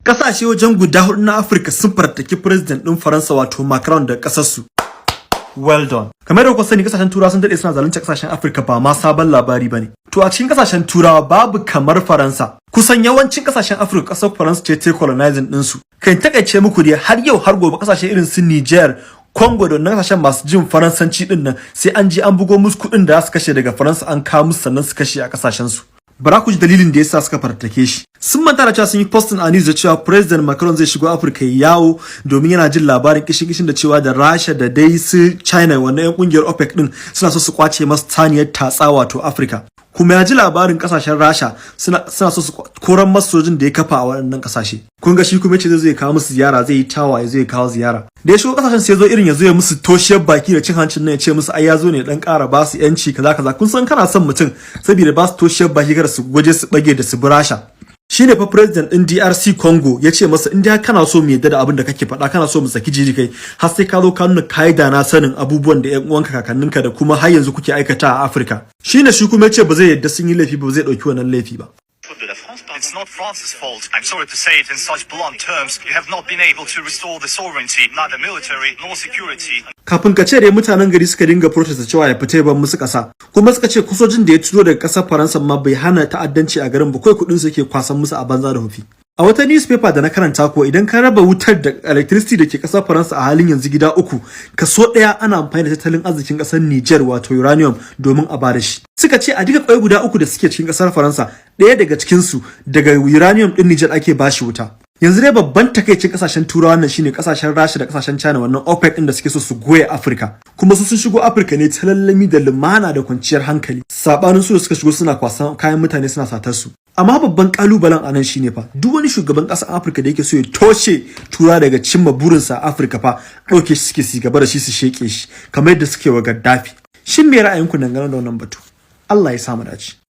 Kasashe wajen guda hudu na Afirka sun fatattaki president ɗin Faransa, wato Macron, da ƙasarsu. Well done. Kamar da kuka sani, kasashen Turawa sun daɗe suna zalunta kasashen Afirka, ba ma sabon labari bane. To, a cikin kasashen Turawa babu kamar Faransa. Kusan yawancin kasashen Afirka, kasar Faransa ce ta colonizing ɗinsu. Kai, takaice muku dai, har yau har gobe kasashe irin su Niger, Congo da wannan kasashen masu jin Faransanci din nan, sai an je an bugo musu kuɗin da za su kashe daga Faransa, an kawo musu, sannan su kashe a kasashen su. Bara ku ji dalilin da yasa suka fatattake shi. Sun manta da cewa sun yi posting a news da cewa President Macron zai shigo Afirka ya yawo, domin yana jin labarin kishin kishin da cewa da Rasha da dai su China, wannan yan kungiyar OPEC din, suna so su kwace masa saniyar tatsa, wato Afirka. Kuma ya ji labarin kasashen Rasha suna so su koran masu sojin da ya kafa a waɗannan kasashe. Kun ga shi kuma ce zai kawo musu ziyara, zai yi tawaye, zai kawo ziyara. Da ya shigo kasashen, sai zo irin ya zo ya musu toshiyar baki da cin hancin nan, ya ce musu ai ya zo ne dan ƙara ba su yanci, kaza kaza. Kun san kana son mutum, saboda ba su toshiyar baki kada su gwaje su bage da su bi Rasha. Shine fa president din DRC Congo ya ce masa, in dai kana so mu yadda da abin da kake faɗa, kana so mu saki jiji kai, har sai ka zo ka nuna kaida na sanin abubuwan da ƴan uwanka, kakanninka da kuma har yanzu kuke aikata a Afirka. Shine shi kuma ya ce ba zai yadda sun yi laifi ba, zai ɗauki wannan laifi ba. It's not France's fault. I'm sorry to say it in such blunt terms. You have not been able to restore the sovereignty, neither military nor security. Kafin ka ce dai, mutanen gari suka dinga protest cewa ya fita ya bar musu kasa. Kuma suka ce sojin da ya turo daga kasar Faransa ma bai hana ta'addanci a garin ba, kai kudin su yake kwasan musu a banza da hufi. A wata newspaper da na karanta ko, idan ka raba wutar da electricity da ke kasar Faransa a halin yanzu gida uku, kaso ɗaya ana amfani da tattalin arzikin kasar Niger, wato uranium, domin a bada shi. Suka ce a duka kwai guda uku da suke cikin kasar Faransa, ɗaya daga cikin su daga uranium din Niger ake bashi wuta. Yanzu dai babban takaicin kasashen Turawa nan shine kasashen Rasha da kasashen China, wannan OPEC din da suke so su goye Afirka. Kuma su sun shigo Afirka ne ta lallami da lumana da kwanciyar hankali, sabanin su da suka shigo suna kwasan kayan mutane, suna satar su. Amma babban kalubalen anan shine fa, duk wani shugaban ƙasar Afirka da yake so ya toshe Tura daga cimma burinsa a Afirka fa, ɗauke shi suke su gaba da shi, su sheke shi kamar yadda suke wa Gaddafi. Shin me ra'ayinku dangane da wannan batu? Allah ya samu dace.